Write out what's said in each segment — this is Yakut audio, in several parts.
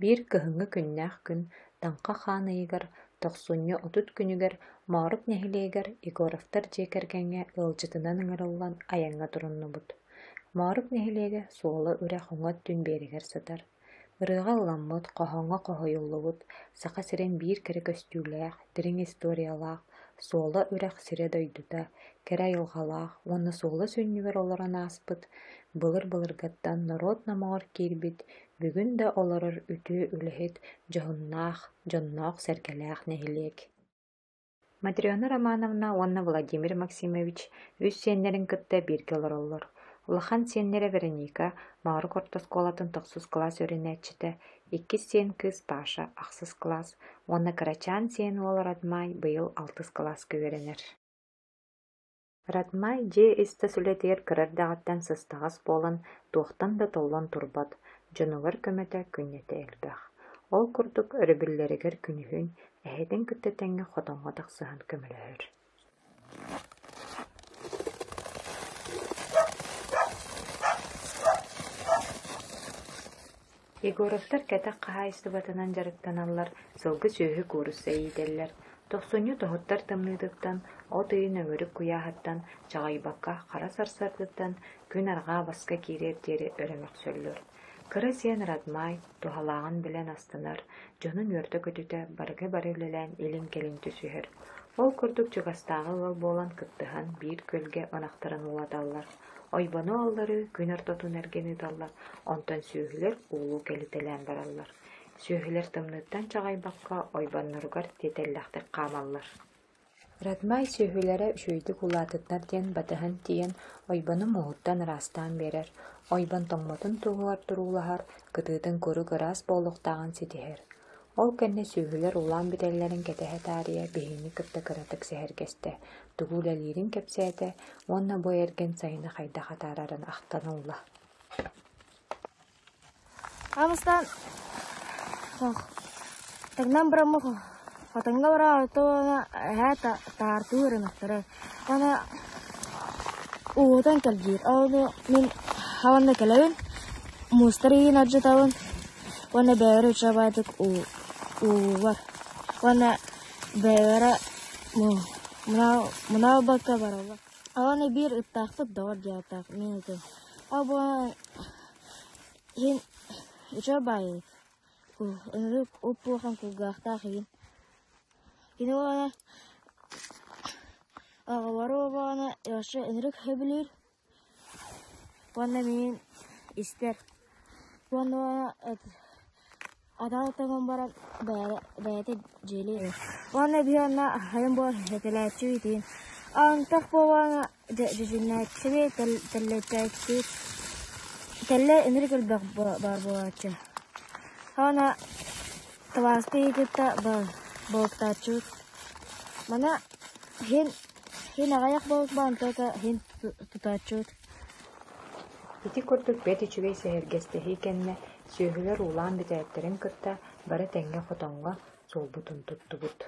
Биир кыһыҥҥы күннээх күн Таҥха Хаан ыйыгар, тохсунньу 30 күнүгэр Моорук нэһилиэгэр Егоровтар дьиэ кэргэҥҥэ ыалдьытынан ыҥырыллан айаҥҥа туруннубут. Моорук нэһилиэгэ Суола үрэх уҥа өттүн биэрэгэр сытар. Ырыаҕа ылламмыт, хоһооҥҥо хоһуйуллубут Саха сирин биир кэрэ көстүүлээх, дириҥ историялаах Суола үрэх сирэ-дойдута, кэрэ айылҕалаах уонна Суола сүнньүгэр олорон ааспыт, былыр-былыргаттан норуот номоҕор киирбит, бүгүн да олорор үтүө үлэһит, дьоһуннаах, дьонноох-сэргэлээх нэһилиэк. Матрена Романовна уонна Владимир Максимович үс сиэннэрин кытта бииргэ олороллор. Улахан сиэннэрэ Вероника Моорук орто оскуолатын тохсус кылаас үөрэнээччитэ, иккис сиэн кыыс Паша ахсыс кылаас уонна кырачаан сиэн уол Радмай быйыл алтыс кылааска үөрэнэр. Радмай дьиэ ис-тас үлэтигэр кыра эрдэҕиттэн сыстаҕас буолан, туохтан да толлон турбат, дьонугар көмөтө күннэтэ элбэх. Ол курдук өрөбүллэригэр күнүһүн эһэтин кытта тэҥҥэ хотоҥҥо тахсыһан көмөлөһөр. Егоровтар кэтэх хаһаайыстыбатынан дьарыктаналлар, сылгы-сүөһү куурусса иитэллэр. Тохсунньу тоһуттар тымныытыттан, от ыйын өҥүрүк куйааһыттан чаҕыйбакка хара сарсыардаттан күн арҕаа баска киириэр диэри өрө мөхсөллөр. Кыра сиэн Радмай туһалааҕын билэн астынар, дьонун үөрдэ-көтүтэ барыга бары үлэлээн илин-кэлин түсүһэр. Ол курдук чугастааҕы ыал буолан кыттыһан биир күөлгэ ынахтарын уулаталлар. Ойбону алларыы күн ортотун эргин ыыталлар, онтон сүөһүлэр уулуу кэлитэлээн бараллар. Сүөһүлэр тымныыттан чаҕыйбакка ойбонноругар тиэтэллээхтик хаамаллар. Радмай сүөһүлэрэ үчүгэйдик улаатыннар диэн батыһан тиийэн ойбону мууһуттан ыраастаан биэрэр, ойбон тоҥмотун туһугар туруулаһар, кытыытын куруук ыраас буолуохтааҕын ситиһэр. Ол кэннэ сүөһүлэр улаан бүтэллэрин кэтэһэ таарыйа биһигини кытта кыратык сэһэргэстэ, тугу үлэлиирин кэпсээтэ уонна бу эргин сайыны хайдах атаарарын ахтан ылла. Амыстан таҥнан бараммыт хотоҥҥо бараабыта уонна эһээ таартыы ырынахтара уонна уутан кэлгиир. Ону мин уонна кэлэбин, муустар иһин ардьытабын уонна бэйэбэр учуобайдык ууллар уонна бэйэлэрэ мунаабакка бараллар. Уонна биир ыттаахпыт доҕор диэн ааттаах мин ытым. Ол буолан иһин учуобай ынырык уп-улахан кулгаахтаах иһин. Кини уонна оҕолору уонна өссө ынырык сөбүлүүр уонна миигин истэр. Уонна атаҕа тоҥон баран бэйэтэ дьиэлиир. Уонна биһи онно аһайын буолан этэлээччибит Антах буолан дьүдьүннээччибит, тэллэйдээччибит тэллэй ынырык элбэх баар буолааччы. Уонна табаарыстыы кытта балыктааччыбыт. Маны иһин иһин аҕыйах балык баар онтон иһин тутааччыбыт. Ити курдук бэрт үчүгэй сэһэргэстэһии кэннэ сүөһүлэр уулаан бүтээттэрин кытта бары тэҥҥэ хотоҥҥо суолбутун туттубут.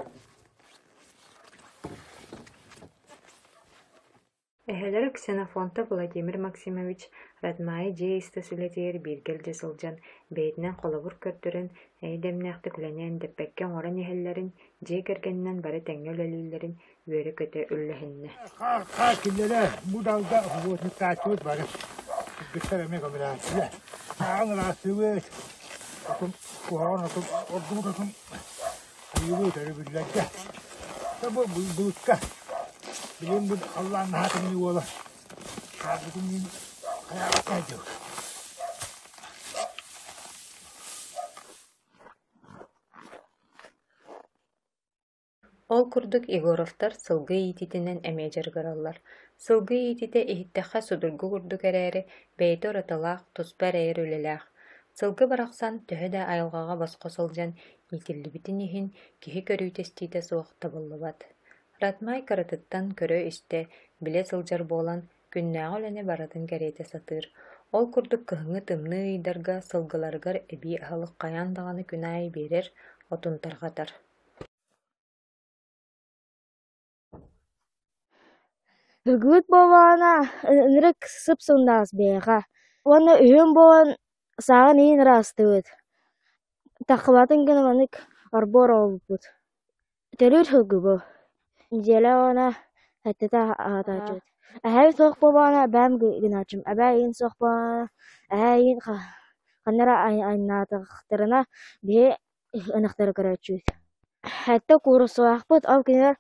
Эһэлэрэ Ксенофонтов Владимир Максимович Радмайы дьиэ ис-тас үлэтигэр бииргэ илдьэ сылдьан, бэйэтинэн холобур көрдөрөн, эйэ-дэмнээхтик үлэни эндэппэккэ оҥорон иһэллэрин, дьиэ кэргэнинэн бары тэҥҥэ үлэлииллэрин үөрэ-көтө үллэһиннэ. Хаа кинилэрэ бу далга субуотунньуктааччыбыт бары кыргыттар эмиэ көмөлөһөөччүлэр. Ааҕан ыраастыыбыт, отун куһаҕан отун ордубут отун хайыыбыт өрөбүллэргэ. Бу былыкка билигин бу халлаан наһаа тымныы буола хаалбытын мин хайаабакка сылдьабыт. Ол курдук Егоровтар сылгы иитиитинэн эмиэ дьарыгыраллар. Сылгы иитиитэ иһиттэххэ судургу курдук эрээри, бэйэтэ уратылаах, туспа эрэйэр үлэлээх. Сылгы барахсан төһө да айылҕаҕа босхо сылдьан иитиллибитин иһин, киһи көрүүтэ-истиитэ суох табыллыбат. Ратмай кыратыттан көрө-истэ, билэ сылдьар буолан, күннээҕи үлэни барытын кэриэтэ сатыыр. Ол курдук кыһыҥҥы тымныы ыйдарга сылгыларыгар эбии аһылык хайаан даҕаны күн аайы биэрэр, отун тарҕатар. Сылгыбыт буоллаҕына ынырык сып-сымнаҕас биһиэхэ уонна үһүөн буолан сааҕын иһин ыраастыыбыт. Таххыбатын гына маннык орбуор оҥорбуппут. Төрүүр сылгыбы. Дьиэлэ уонна сэттэтэ аһатааччыбыт. Эһээбит суох буоллаҕына эбээм гынааччым. Эбээ эйигин суох буоллаҕына эһээ эйигин ханна эрэ айаннаатахтарына биһи ынахтары көрөөччүбүт. Сэттэ кууруссалаахпыт, ол кинилэр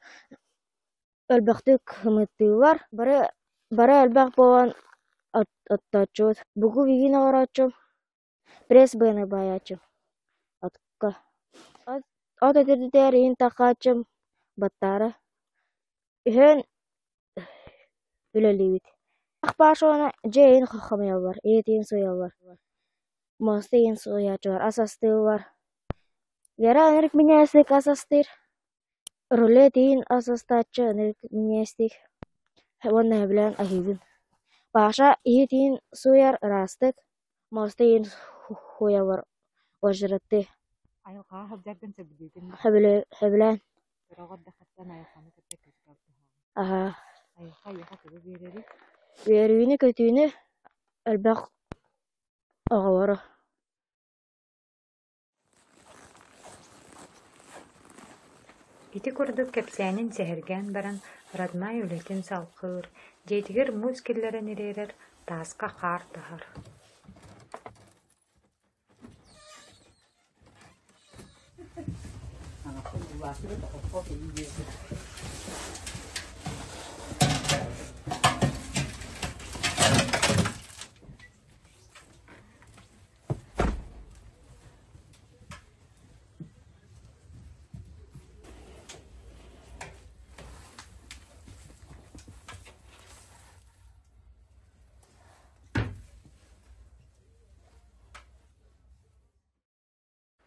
элбэхтик сымыыттыыллар. Бары бары элбэх буолан оттооччубут. Бугул игин олорооччум, пресс быаны баайааччым отко. От этирдитигэр иһин таххааччым баттаары. Үһүөн үлэлиибит. Ах уонна дьиэ иһин хомуйаллар, иһит-иһин сууйаллар, муоста иһин сууйааччылар, ас астыыллар. Вера ынырык минньигэстик ас астыыр, рулет иһин ас астааччы ынырык минньигэстик уонна сөбүлээн аһыыбын. Паша иһит-иһин сууйар ыраастык, муоста иһин сууйаллар уожараттыы. Айылҕаҕа сылдьаргын сөбүлүүгүн да? Сөбүлээн. Кыра эрдэххиттэн айылҕаны кытта күүскэ алтыһаҕын. Аһаа. Айылҕа эйиэхэ тугу биэрэрий? Үөрүүнү-көтүүнү, элбэх оҕолору. Ити курдук кэпсээнин сэһэргээн баран, Родмай үлэтин салҕыыр, дьиэтигэр муус киллэрэн ириэрэр, тааска хаар таһар.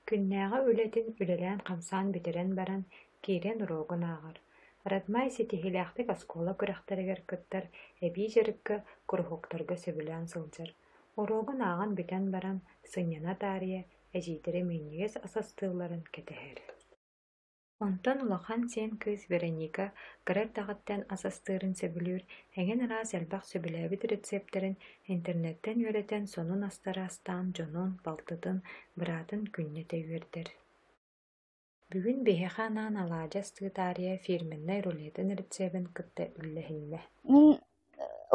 Күннээҕи үлэтин үлэлээн-хамсаан бүтэрэн баран, киирэн уруогун ааҕар. Родмай ситиһиилээхтик оскуола күрэхтэригэр кыттар, эбии дьарыкка, куруһуоктарга сөбүлээн сылдьар. Уруогун ааҕан бүтэн баран, сынньана таарыйа, эдьиийдэрэ минньигэс ас астыылларын кэтэһэр. Онтон улахан сиэн кыыс Вероника кыра эрдэҕиттэн ас астыырын сөбүлүүр, эҥин араас элбэх сөбүлээбит рецептэрин интернеттэн үөрэтэн сонун астары астаан дьонун, балтытын, быраатын күннэтэ үөрдэр. Бүгүн биһиэхэ анаан алаадьы астыы таарыйа фирменнэй рулетын рецебин кытта үллэһиннэ. Мин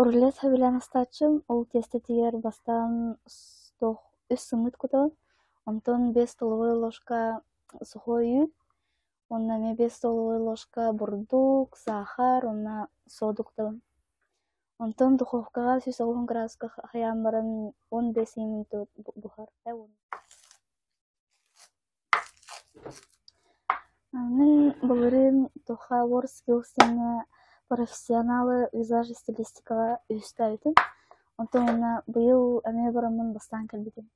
рулет сөбүлээн астааччым, ол тиэстэтигэр бастаан туох үс сымыыт кутабын, онтон биэс столовай ложка сухой үүт, уонна эмиэ биэс столовай ложка бурдук, саахар уонна сода кутабын. Онтон духовкаҕа 190 градуска хайаан баран 15 минут буһар. Мин былырыын туохха WorldSkills диэҥҥэ профессионалы визаж стилистикаҕа үһүстээбитим. Онтон уонна быйыл эмиэ бараммын бастаан кэлбитим.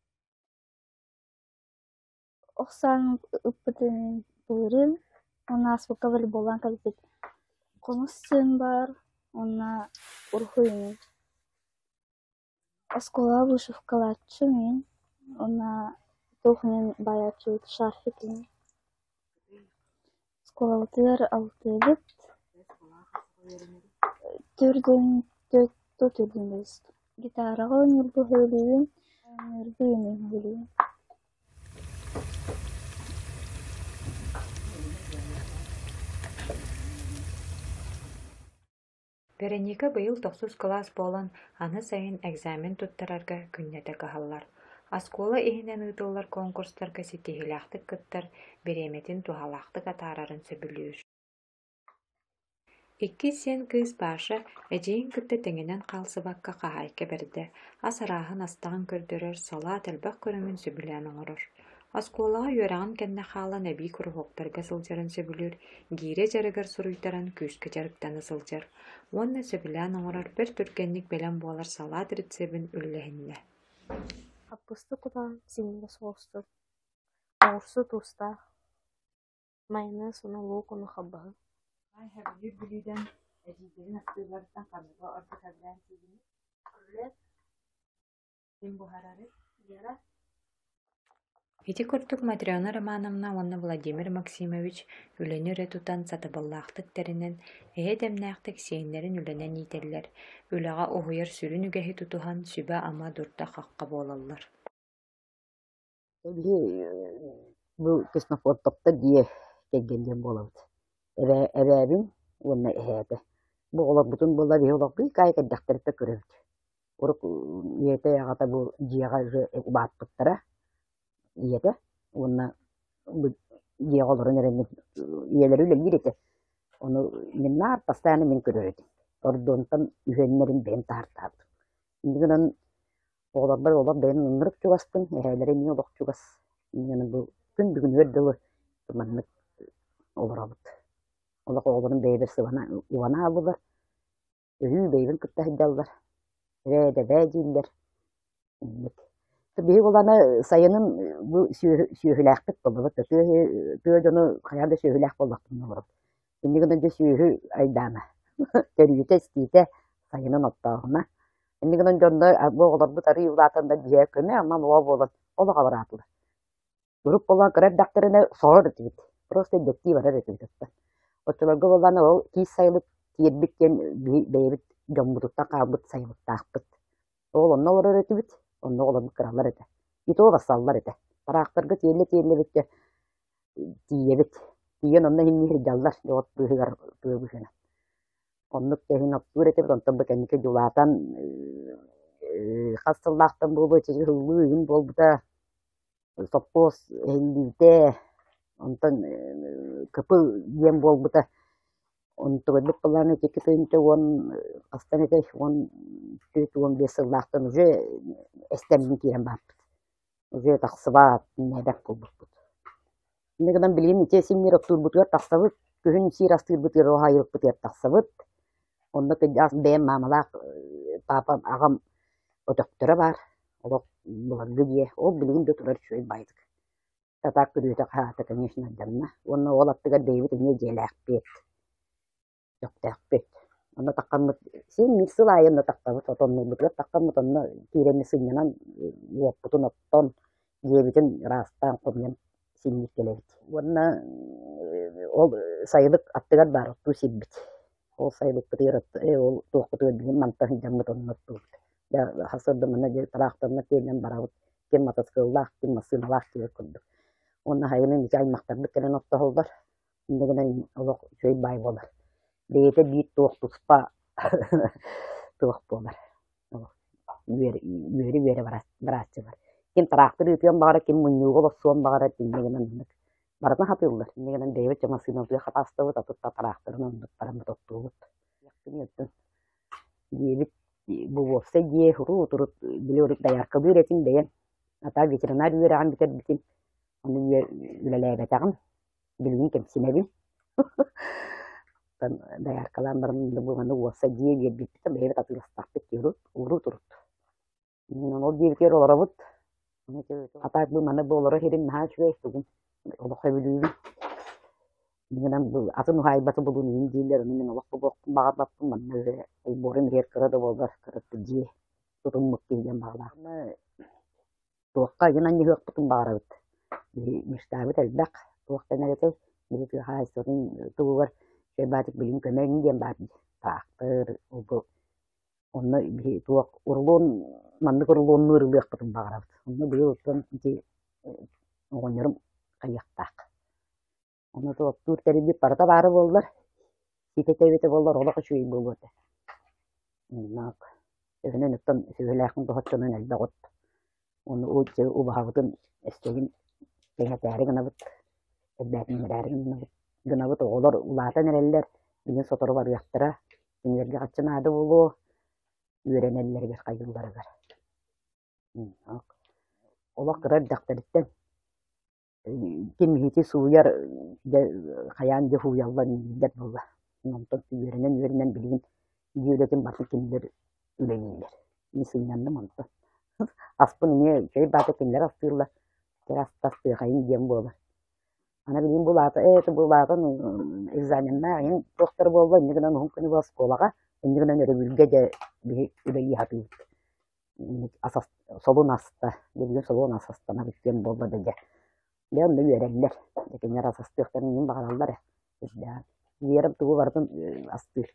Ох сааны ыппытын былырыын уонна ааспыкка волейболлаан кэлбит. Хомус диэн баар уонна уруһуй эҥин. Оскуолаҕа вышивкалааччы мин уонна туох иһин баайааччыбыт шарфик иһин. Оскуолабытыгар алтыыбыт, төрдүн төрдүн Гитараҕа оонньуурга сөбүлүүбүн, оонньуурга сөбүлүүбүн. Вероника быйыл тохсус кылаас буолан, аны сайын экзамен туттарарга күннэтэ кыһаллар. Оскуола иһинэн ыытыллар конкурстарга ситиһиилээхтик кыттар, бириэмэтин туһалаахтык атаарарын сөбүлүүр. Иккис сиэн кыыс Паша эдьиийин кытта тэҥинэн хаалсыбакка хаһаайка бэрдэ, ас арааһын астаан көрдөрөр, салаат элбэх көрүҥүн сөбүлээн оҥорор. Оскуолаҕа үөрэҕин кэннэ хаалан эбии куруһуоктарга сылдьарын сөбүлүүр, гиирэ дьарыгар суруйтаран күүскэ дьарыктана сылдьар уонна сөбүлээн оҥорор бэрт түргэнник бэлэм буолар салаат рецебин үллэһиннэ. Хаппыста кутан синньигэс оҕурсу, оҕурсу туустаах, майонез уонна лук уонна халбаһы. Сөбүлүүр бүлүүдэн эдьиийдэрин астыылларыттан ханныгы ордук сөбүлээн сиигиний? Рулет. Ким буһарарый? Вера. Ити курдук Матрена Романовна уонна Владимир Максимович үлэни өрө тутан, сатабыллаахтык тэринэн, эйэ-дэмнээхтик сиэннэрин үлэнэн иитэллэр, үлэҕэ уһуйар сүрүн үгэһи тутуһан сүбэ-ама, дурда-хахха буолаллар. Биһи Бу Ксенофонтовтар дьиэ кэргэн диэн буолабыт. Эбээ эбээбин уонна эһээтэ. Бу оҕолорбутун буолла биһи олох быыкаайык эрдэхтэриттэн көрөбүт. Урут ийэтэ аҕата бу дьиэҕэ уже улааппыттара ийэтэ уонна бу дьиэҕэ олорон эрэн ийэлэрэ үлэлиир этэ. Ону мин наар постоянно мин көрөр этим. Ордуонтан үһүөннэрин бэйэм таһаартаабытым. Инньэ гынан оҕолорбор олох бэйэм ынырык чугаспын, эһээлэрэ эмиэ олох чугас. Инньэ гынан бу күн бүгүнүгэр дылы маннык олоробут. Олох оҕолорум бэйэбэр сыбана убана хааллылар. Өрүү бэйэбин кытта сылдьаллар. Эбээ да дииллэр. Инник. Биһиги улаана сайынын бу сүөһүлээхпит буоллубут. Тыа тыа дьону хайаан да сүөһүлээх буоллахпытына олоробут. Инник гынан дьэ сүөһү айдаана. Көрүүтэ-истиитэ, сайынын оттооһуна. Инник гынан дьонно бу оҕолорбут арыый улаатан да дьиэ көмө ама оҕо буолан олох абыраатылар. Урут буолан кыра эрдэхтэринэ соһор этибит, просто дэттии барар этибит оттон. Оччолорго буоллаҕына ол киис сайылык киирбит диэн бэйэбит дьоммутуттан хаалбыт сайылыктаахпыт. Ол онно олорор этибит, онно оҕолорбут кыралар этэ. И то барсаллар этэ. Тараахтарга тиэллэ-тиэллэбит дьэ тиийэбит. Тиийэн онно иһин сылдьаллар, от быыһыгар, тыа быыһынан. Оннук тэһин оттуур этибит, онтон бу кэнники дьулаатан хас сыллаахтан буолуо, ыллыы ыйын буолбута. Сопхуос эһиллиитэ, онтон кыпыл диэн буолбута. Онтугайбыт былаана икки тыһыынча уон хастан этэй, 14-15 сыллаахтан уже эстэммин киирэн барбыт. Уже тахсыбат, нэбэк буолбуппут. Инньэ гынан билигин ити син-биир оттуурбутугар тахсабыт, күһүн сиир астыырбытыгар уһаайбыппытыгар тахсабыт. Онно кырдьаҕас бэйэм маамалаах паапам, аҕам өтөхтөрө баар. Олох былыргы дьиэ, ол билигин да турар үчүгэй баайдык. Татаак күрүөтэ хаата, конечно, алдьанна. Уонна ол аттыгар бэйэбит эмиэ дьиэлээхпит, өтөхтөөхпүт. Онно таххаммыт син биир сыл аайы онно тахсабыт, отоннуурбутугар таххаммыт, онно киирэммит сынньанан, уоппутун оттон, дьиэбитин ыраастаан хомуйан синньик кэлэбит. Уонна ол сайылык аттыгар баар оттуу сирбит. Ол сайылыкпытыгар ол туохпутугар билигин мантан сылдьаммыт онно оттуубут. Дьэ сарсыарда манна диэри тыраахтарынан тиэнэн барабыт. Ким мотоцикллаах, ким массыыналаах диэбит курдук. Уонна сайынын ити аймахтарбыт кэлэн оттоһоллор. Инньэ гынан олох үчүгэй баай буолар. Бэйэтэ биир туох туспа туох буолар. Үөрэ-үөрэ барааччылар. Ким тыраахтыр ыытыан баҕарар, ким мунньууга олорсуон баҕарар, инньэ гынан оннук. Барытын хатыыллар. Инньэ гынан бэйэбит дьэ массыынабытыгар хатаастабыт, атыттар тыраахтарын оннук бараммыт оттуубут. Диэбит бу уопсай дьиэ урут-урут били урут дояркалыыр этим бэйэм. Ата ветеринар үөрэҕин бүтэрбитим. Ону үлэлээбэтэҕим. Билигин кэмсинэбин. Оттон дояркалаан баран бу маны уопсай дьиэ биэрбиппит бэйэбит атыыластахпыт дии урут урут-урут. Ол диэбитигэр олоробут. Хата бу маны бу олоро иһэрим наһаа үчүгэй тугун олох сөбүлүүбүн. Гынан атын уһаайбаты булун иһин дииллэр, ону мин олох булуохпун баҕарбаппын. Манна эрэ олбуорум иһигэр кыра да буоллар кыратык дьиэ тутуммут киһи диэн баҕалаах. Туохха ыйын анньыһыахпытын баҕарабыт. Биһи мечтабыт элбэх. Туох дэнэр этэй? Биһи тыа хаһаайыстыбатын туһугар үчүгэй билигин көмө иҥин диэн баар дии. Таахтыр, ол Онно биһи туох урулуон маннык урулуоннуур ылыахпытын баҕарабыт. Онно быйыл оттон ити оҕонньорум хайыахтаах. Ону туохтуур тэрилбит барыта баара буоллар, ситэтэ эбитэ буоллар олох үчүгэй буолуо этэ. Оннук. Төһөнөн оттон сүөһүлээхпин доһоччонон элбэх от. Ону убаһабытын эстэгин кэҥэтээри гынабыт, элбээтиннэрээри гынабыт. Гынабыт оҕолор улаатан эрэллэр, билигин сотору барыахтара, кинилэргэ хаччы наада буолуо, үөрэнэллэригэр хайыылларыгар. Олох кыра эрдэхтэриттэн ким иһити сууйар дьэ хайаан дьэ сууйаллар дииллэр буолла. Онтон үөрэнэн-үөрэнэн билигин дьиэ үлэтин барытын кинилэр үлэлииллэр. Мин сынньанным онтон. Аспын эмиэ үчүгэй баата кинилэр астыыллар. Кыра астыахайын диэн буолар. Аны билигин бу улаата ээ бу улаатан экзаменнаах эҥин туохтара буолла инньэ гынан уһун күнү оскуолаҕа инньэ гынан өрөбүлгэ дьэ биһи үлэлии сатыыбыт. Солун аста, билигин солун ас астанабыт диэн буолла да дьэ. Дьэ онно үөрэллэр. Дьэ кинилэр ас астыахтарын иһин баҕараллар ээ. Үрдээн. Вера тугу барытын астыыр.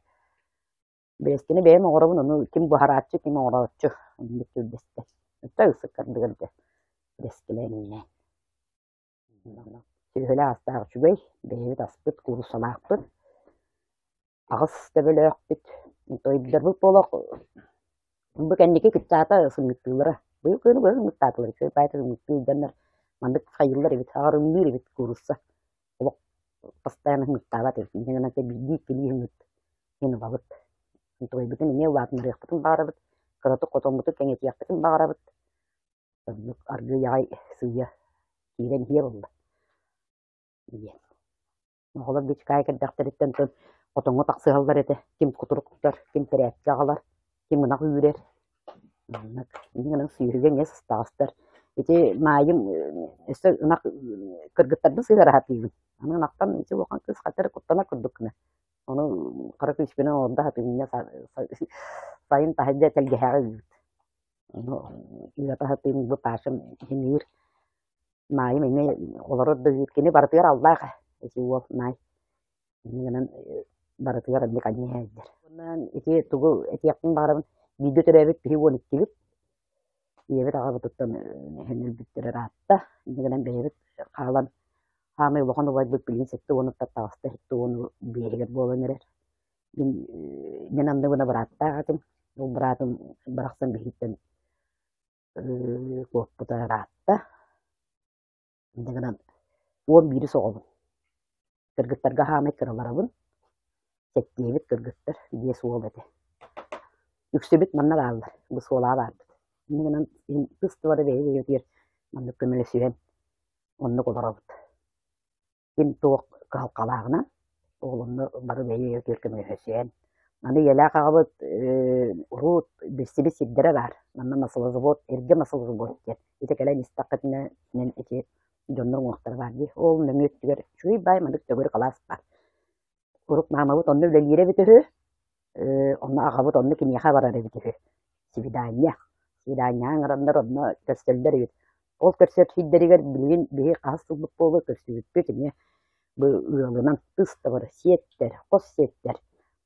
Бэйэскини бэйэм оҥоробун, ону ким буһарааччы, ким оҥорооччу оннук түрдэстэр. Өттө ысыккардыгар дьэ бэскилээн иҥнээн. Сүөһүлээх астаах үчүгэй, бэйэбит аспыт, кууруссалаахпыт, аҕыс төбөлөөхпүт. Тойдорбут буолуох бу кэнники кыччаата сымыыттыыллара. Быйыл күнү быһа сымыыттаатылар, үчүгэй баайта сымыыттыы дьоннор маннык хайыыллар эбит, аҕарымныыр эбит куурусса. Олох постоянно сымыыттаабат эбит. Инньэ гынан биирдии иккилии сымыыт иһин ылабыт. Тойбутун эмиэ улаатыннарыахпытын баҕарабыт, кыратык хотоммутун кэҥэтиэхпитин баҕарабыт. Оннук аргыый аҕай сыыйа киирэн иһиэ буолла диэн. Оҕолор бичкаайа кэрдэхтэриттэн тон хотоҥҥо тахсыһаллар этэ. Ким кутурук тутар, ким тэрээпкэ аҕалар, ким ынах үүрэр. Маннык инньэ гынан сүөһүгэ эмиэ сыстаҕастар. Ити Маайым өссө ынах кыргыттарбын сыһыара сатыыбын. Аны ынахтан ити улахан кыыс хата эрэ куттанар курдук гына. Ону хара күүспүнэн олордо сатыыбын. Сайын таһырдьа тэлгэһэҕэ ыыбыт. Ону ыата сатыыбын бу Пашам иһин ыыр. Маайым эмиэ олорор да ыыр. Кини барытыгар аллаах ээ, ити уол Маай. Инньэ гынан барытыгар оннук анньа иһэллэр. Уонна ити тугу этиэхпин баҕарабын, бииргэ төрөөбүт киһи 12-бит. Ийэбит аҕабытыттан эһэм өлбүттэрэ ыраатта. Инньэ гынан бэйэбит хаалан хаамай улахан убайбыт билигин 70-уттан таҕыста, 75-игэр буолан эрэр. Мин мин анныбына бырааттаах этим. Ол быраатым барахсан биһигиттэн куоппута ыраатта. Инньэ гынан 11-ис оҕобун. Кыргыттарга хаамай кыраларабын. Сэттиэбит кыргыттар, биэс уол этэ. Үксүбүт манна бааллар, бу суолаҕа баарбыт. Инньэ гынан тыс тыбары бэйэ-бэйэбитигэр маннык көмөлөсүһэн оннук олоробут. Ким туох кыһалҕалааҕынан ол онно бары бэйэ-бэйэбитигэр көмөлөһөсүһэн. Аны ийэлээх аҕабыт урут билсибит сирдэрэ баар. Манна маслозавод, эргэ маслозавод диэн. Ити кэлэн истэххитинэ мин ити дьоннор уҥуохтара баар дии. Ол нөҥүө өттүгэр үчүгэй баай маннык төгүрүк алаас баар. Урут маамабыт онно үлэлиирэ эбит үһү. Онно аҕабыт онно киниэхэ барар эбит үһү. Свидание. Свиданиеҕа ыҥыраннар онно көрсөллөр эбит. Ол көрсөр сирдэригэр билигин биһи хаһыс сылбыт буолуо көрсүбүппүт эмиэ бу ыалынан тыс да бары сиэттэр, хос сиэттэр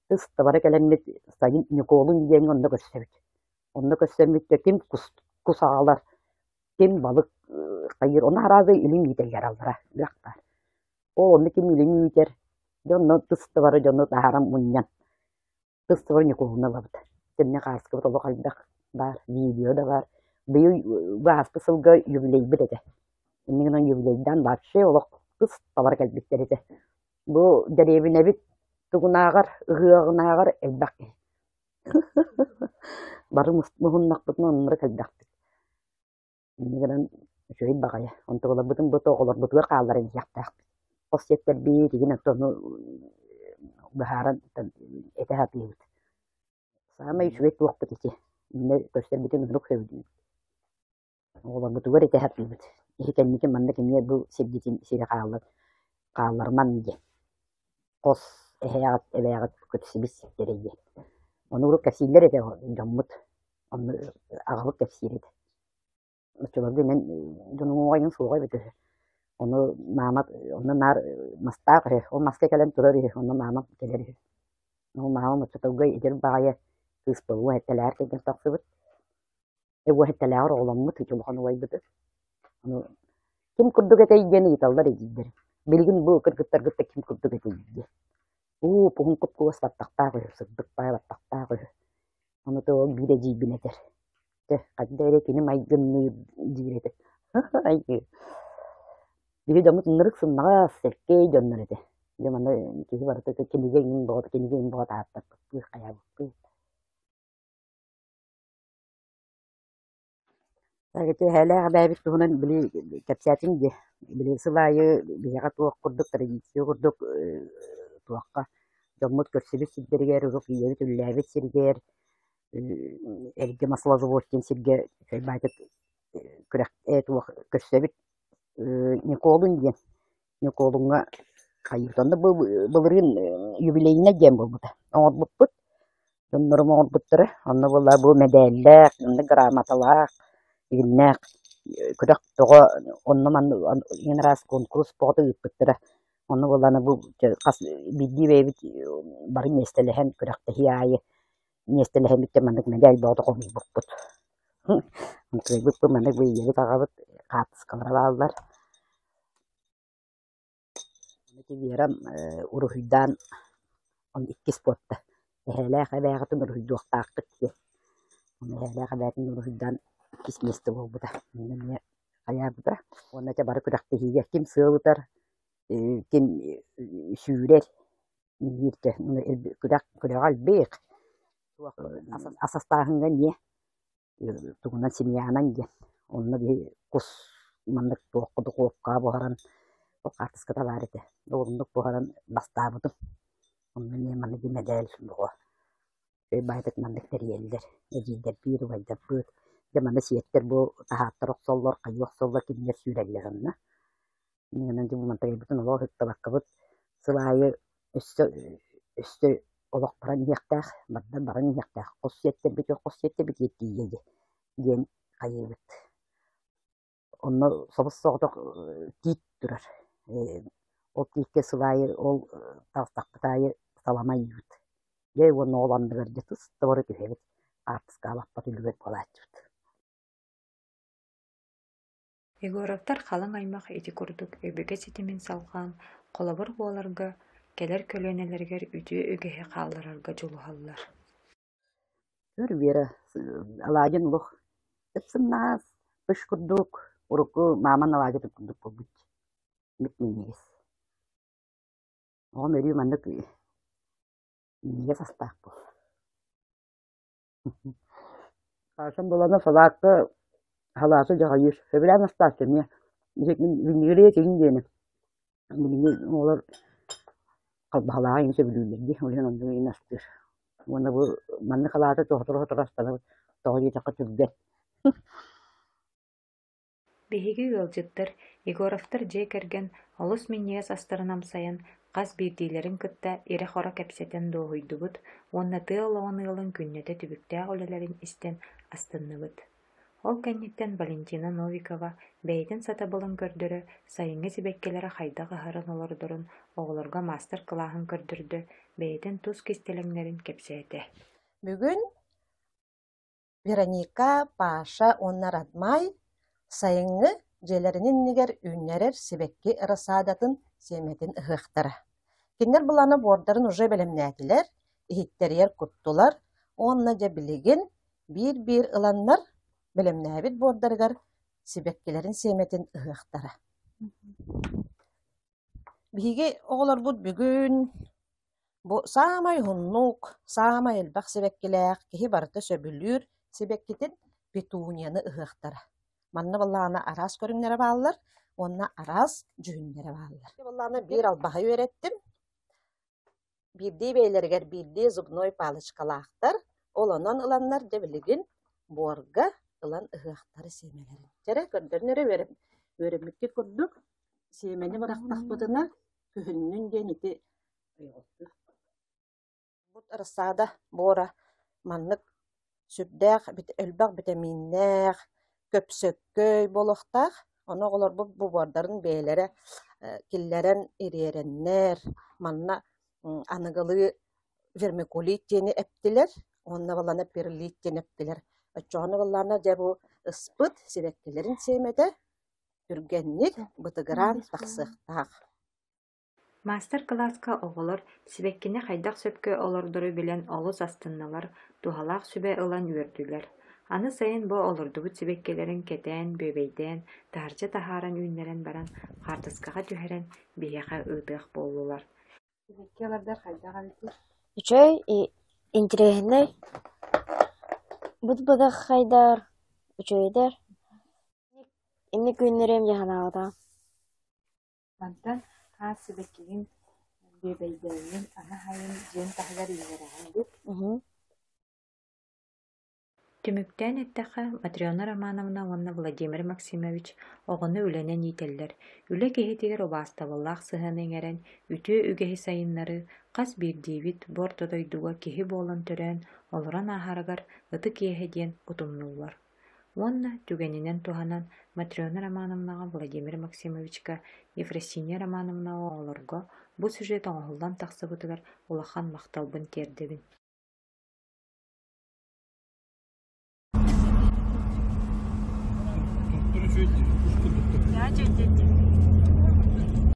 тыс да бары кэлэммит сайын Ньукуолун диэҥҥэ онно көрсөбүт. Онно көрсөммүт да ким кус, кус аҕалар, ким балык хайыыр, ону араас илин иитэллэр аллара үрэх баар. Ол онно ким илин иитэр, дьэ онно тыс да бары дьону таһааран мунньан тыс да бары Ньукуолуну ылабыт. Итиннэ хааскыбыт олох элбэх баар, видео да баар. Быйыл бу ааспыт сылга юбилейбыт этэ. Инньэ гынан юбилейдаан вообще олох тыс да бары кэлбиттэр этэ. Бу дэриэбинэбит тугунааҕар, ыһыаҕынааҕар элбэх киһи. Бары муһуннахпытына оннук элбэхпит. Инньэ гынан үчүгэй баҕайы. Онтукаларбытын бу оҕолорбутугар хаалларан иһиэхтээхпит. Хос сиэттэрбит игин оттон быһааран этэ сатыыбыт. Саамай үчүгэй туохпут ити. Иннэ көрсөрбүтүн оннук сөбүлүүбүт. Оҕолорбутугар этэ сатыыбыт. Иһи кэнники манна эмиэ бу сиргитин сири хааллар хаалларымаҥ диэн. Хос эһээҕит эбээҕит көрсүбүт сирдэрэ диэн. Ону урут кэпсииллэр этэ дьоммут. Онно аҕабыт кэпсиир этэ. Оччолорго мин дьонум уҥуоҕа суоҕа эбитэ үһү. Ону маама онно наар мастаах үһү. Ол маска кэлэн турар үһү. Онно маамам кэлэр үһү. Ол маамам оччотугар эдэр баҕайы кыыс буолуо этэлээр кэргэн тахсыбыт. Уоһэттэлээҕэр оҕоломмут ити улахан убайбытын. Ону ким курдук этэй диэн ыйыталлар эдьиийдэрим. Билигин бу кыргыттаргытта ким курдук этэй диэн. Уу, уһун куп-кугас баттахтаах үһү, сырдык баай баттахтаах үһү. Ону то ол биир эдьиийбин этэр. Чэ, хайда эрэ кини майгынныыр диир этэ. Айыы. Биһи дьоммут ынырык сымнаҕас, сэркэй дьоннор этэ. Дьэ манна киһи барыта кинигэ иҥин боҕото, кинигэ иҥин боҕото ааттаппыппыт, хайаабыппыт. Ити эһээлээх эбээбит туһунан били кэпсээтим дии. Били сыл аайы биһиэхэ туох курдук традиция курдук туохха дьоммут көрсүбүт сирдэригэр, урут ийэбит үлэлээбит сиригэр, эргэ маслозавод диэн сиргэ баайдык күрэх туох көрсөбүт. Ньукуолун диэн Ньукуолуҥҥа хайыыбыт. Онно бу былырыын юбилейнай диэн буолбута. Оҥорбуппут. Дьоннорум оҥорбуттара. Онно буолла бу мэдээллээх, онно грамоталаах, игиннээх күрэх тоҕо онно манна иэн араас куонкурус бөҕөтө ыыппыттара. Онно буоллаҕына бу хас биирдии бэйэбит бары миэстэлэһэн күрэхтэһии аайы миэстэлэһэммит маннык мэдээл бөҕөтө хомуйбуппут. Кыайбыппыт маннык бу ийэбит аҕабыт хаартыскалара бааллар. Ити Верам уруһуйдаан иккис буолта. Эһээлээх эбээҕитин уруһуйдуохтааххыт диэн. Ону эһээлээх эбээтин уруһуйдаан иккис миэстэ буолбута. Онно эмиэ хайаабыта. Уонна дьэ бары күрэхтэһиигэ ким сыал ытар, ким сүүрэр биир күрэх күрэҕэ элбэх. Ас астааһыҥҥа эмиэ тугунан семьянан диэн. Онно биһи кус маннык туохха духуопкаҕа буһаран ол хаартыската баар этэ. Оннук буһаран бастаабытым. Онно эмиэ маннык мэдээл бөҕө. Баайдык маннык тэрийэллэр. Эдьиийдэрбиит, убайдарбыт. Дьэ манна сиэттэр бу таһааттара охсоллор, хайыы охсоллор, кинилэр сүүрэллэр онно. Иннинэн дьэ мантайбытын олох ыһыктыбаккабыт сыл аайы өссө өссө олох баран иһиэхтээх, барда баран иһиэхтээх, хос сиэттэрбит хос сиэттэрбит тиийэ диэн хайыыбыт. Онно собус-соҕотох тиит турар. Ол тииккэ сыл аайы ол таҕыстахпыт аайы салама ыйыыбыт. Дьэ уонна ол анныгар дьэ тыс да бары түһэбит, хаартыскаҕа үлүгэр буолааччыбыт. Егоровтар халыҥ аймах ити курдук өбүгэ ситимин салҕаан, холобур буоларга, кэлэр көлүөнэлэригэр үтүө үгэһи хаалларарга дьулуһаллар. Көр Вера, алаадьын олох сып-сымнаҕас, пыш курдук, урукку мааман алаадьытын курдук буолбут. Мип-минньигэс. Оҕом өрүү маннык минньигэс астаах буол. Саашам буолана салаакка салааты дьаҕайыыр. Сөбүлээн астааччы эмиэ. Винегрет иҥин диэни. Билиҥҥи оҕолор халбаһалааҕы иҥин сөбүлүүллэр дии, ол иһин оннук иҥин астыыр. Уонна бу маннык халааты сотору-сотору астанабыт, тоҕо диэтэххэ түргэн. Биһиги ыалдьыттар Егоровтар дьиэ кэргэн олус минньигэс астарын амсайан, хас биирдиилэрин кытта ирэ-хоро кэпсэтэн дуоһуйдубут уонна тыа олоҕун ыалын күннэтэ түбүктээх үлэлэрин истэн астынныбыт. Ол кэнниттэн Валентина Новикова бэйэтин сатабылын көрдөрө, сайыҥҥы сибэккилэри хайдах ыһарын олордорун оҕолорго маастар-кылааһын көрдөрдө, бэйэтин тус кистэлэҥнэрин кэпсээтэ. Бүгүн Вероника, Паша уонна Радмай сайыҥҥы дьиэлэрин иннигэр үүннэрэр сибэкки рассадатын сиэмэтин ыһыахтара. Кинилэр былаана буордарын уже бэлэмнээтилэр, иһиттэригэр куттулар уонна дьэ билигин биир-биир ыланнар бэлэмнээбит буордарыгар сибэккилэрин сиэмэтин ыһыахтара. Биһиги оҕолорбут бүгүн бу саамай уһуннук, саамай элбэх сибэккилээх, киһи барыта сөбүлүүр сибэккитин петунияны ыһыахтара. Манна буоллаҕына араас көрүҥнэрэ бааллар уонна араас дьүһүннэрэ бааллар. Буоллаҕына биир албаһы үөрэттим. Биирдии бэйэлэригэр биирдии зубной палочкалаахтар, ол онон ыланнар дьэ билигин буорга ылан ыһыахтары сиэмэлэрин. Чэрэ көрдөрүн эрэ үөрэммиккит курдук сиэмэни бырахтахпытына күһүннүн диэн ити Бу рассада буора маннык сүрдээх элбэх битэмииннээх, көпсөккөй буолуохтаах. Ону оҕолорбут бу буордарын бэйэлэрэ киллэрэн ириэрэннэр, манна аныгылыы вермикулит диэни эптилэр уонна балана перлит диэн эптилэр. Оччоҕуна былаана дьэ бу ыспыт сибэккилэрин сиэмэтэ түргэнник бытыгыраан тахсыахтаах. Маастар-кылааска оҕолор сибэккини хайдах сөпкө олордору билэн олус астыннылар, туһалаах сүбэ ылан үөрдүлэр. Аны сайын бу олордубут сибэккилэрин кэтээн, бүөбэйдээн, таһырдьа таһааран үүннэрэн баран, хаартыскаҕа түһэрэн биһиэхэ ыытыах буоллулар. Сибэкки олордор хайдах эбитий? Үчүгэй, интэриэһинэй, быт-бытах хайдар, үчүгэйдэр. Инник күннэриэм дии санаабатаҕым. Мантан хаас сибэккигин бүөбэйдээҥҥин аны аһайын дьиэҥ таһыгар үүннэрэҕин дуу? Түмүктээн эттэххэ, Матрена Романовна уонна Владимир Максимович оҕону үлэнэн иитэллэр, үлэ киһитигэр убаастабыллаах сыһыаны иҥэрэн, үтүө үгэһи сайыннарыы хас биирдиибит бу орто дойдуга киһи буолан төрөөн, олорон ааһарыгар ытык иэһэ диэн утумнууллар. Уонна түгэнинэн туһанан Матрена Романовнаҕа, Владимир Максимовичка, Ефросинья Романовнаҕа оҕолорго бу сюжет оҥоһуллан тахсыбытыгар улахан махталбын тиэрдэбин.